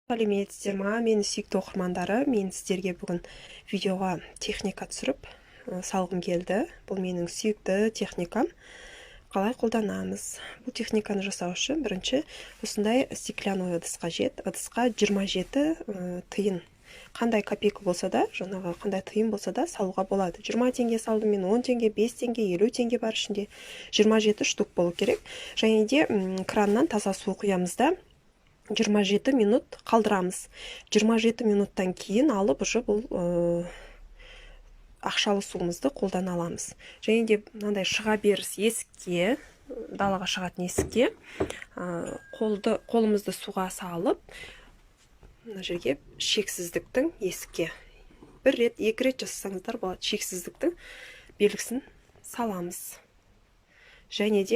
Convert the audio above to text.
Сәлеметсіздер ма, менің сүйікті оқырмандары! Мен сіздерге бүгін видеоға техника түсіріп салғым келді. Бұл менің сүйікті техникам. Қалай қолданамыз? Бұл техниканы жасау үшін бірінші осындай стеклянный ыдыс қажет. Ыдысқа 27 тиын, қандай копейка болса да, жаңағы қандай тиын болса да салуға болады. 20 теңге салдым мен, 10 теңге, 5 теңге, 50 теңге бар ішінде. 27 штук болу керек. Және де краннан таза су құямыз да, 27 минут қалдырамыз. 27 минуттан кейін алып, уже бұл ақшалы суымызды қолдана аламыз. Және де мынандай шыға беріс есікке, далаға шығатын есікке қолымызды суға салып, мына жерге шексіздіктің, есікке бір рет, екі рет жасасаңыздар болады, шексіздіктің белгісін саламыз. Және де